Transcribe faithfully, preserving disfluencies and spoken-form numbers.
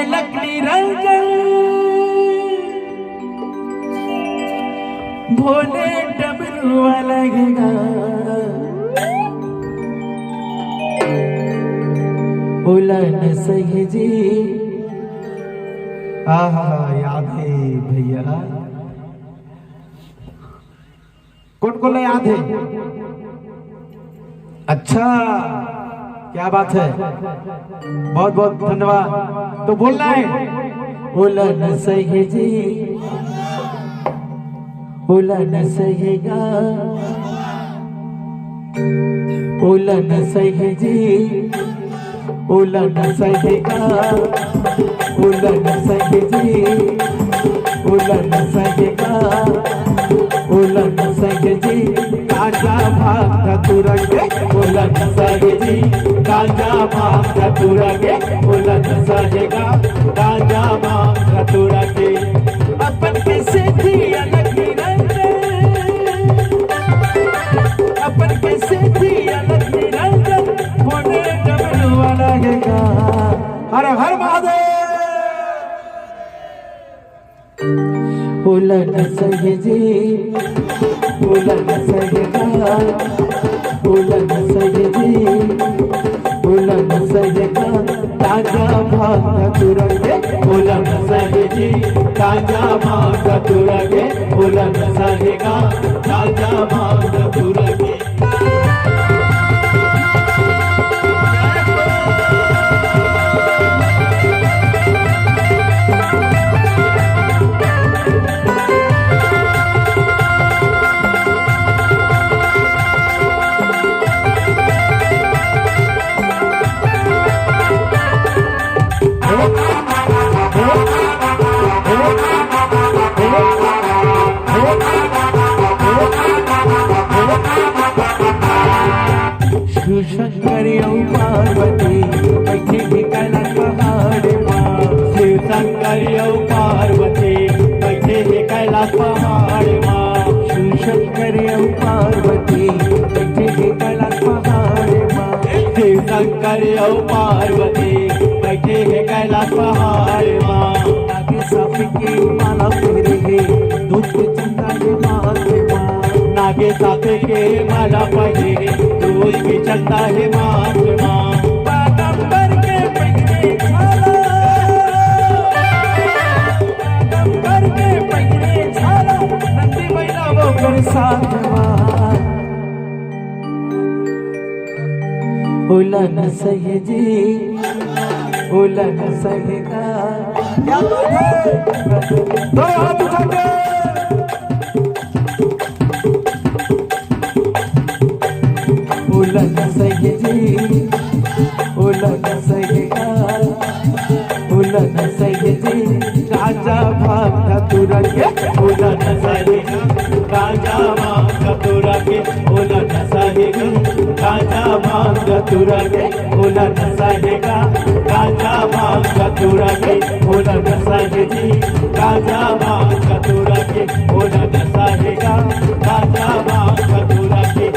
लकड़ी रंजन भोले डमरू वाला गे गा। ओला न सही जी। आहा, याद हे भैया। कोन कोन ला याद हे? अच्छा, क्या बात है, बहुत बहुत धन्यवाद। तो बोलना है, ओला न सही जी, ओला न सही गा, ओला न सही जी। ओला न सही गा, ओला न सही जी, ओला न सही गा, ओला न सही जी। गांजा भांग धतूरा के, ओला न सही जी। गांजा भांग धतूरा के, ओला न सही गा। गांजा भांग धतूरा के। अपन के सेती अलग निरंजन, अपन के सेती अलग निरंजन, भोले डमरू वाला गे गा। हर हर महादेव। ओला न सही जी, ओला न सही गा, ओला न सही जी, ओला न सही गा। गांजा भांग धतूरा के, ओला न सही जी। गांजा भांग धतूरा के, ओला न सही गा। गांजा भांग धतूरा के। शिव शंकर अउ पार्वती बइठे हे कैलाश पहाड़ मा। शिव शंकर अउ पार्वती बइठे हे कैलाश पहाड़ मा। शिव शंकर अउ पार्वती बइठे हे कैलाश पहाड़ मा। शिव शंकर अउ पार्वती बइठे हे कैलाश पहाड़ मा। नागे साँप के माला पहिरे हे, दूध के चंदा हे माथे मा। नागे साँप के माला पहिरे हे, दूध के चंदा हे माथे मा। बागंबर के पहिरे छाला, बागंबर के पहिरे छाला, नंदी मैना ओकर साथ मा। ओला न सही जी, ओला न सही गा। क्या बात है? दो हाथ उठा के। ओला न सही जी, ओला न सही गा। ओला न सही जी, गांजा भांग धतूरा के। ओला न सही गा, गांजा भांग धतूरा के। ओला न सही गा, गांजा भांग धतूरा के। ओला न सही गा, गांजा भांग धतूरा के। ओला न सही जी, गांजा भांग धतूरा के। ओला न सही गा, गांजा भांग धतूरा के।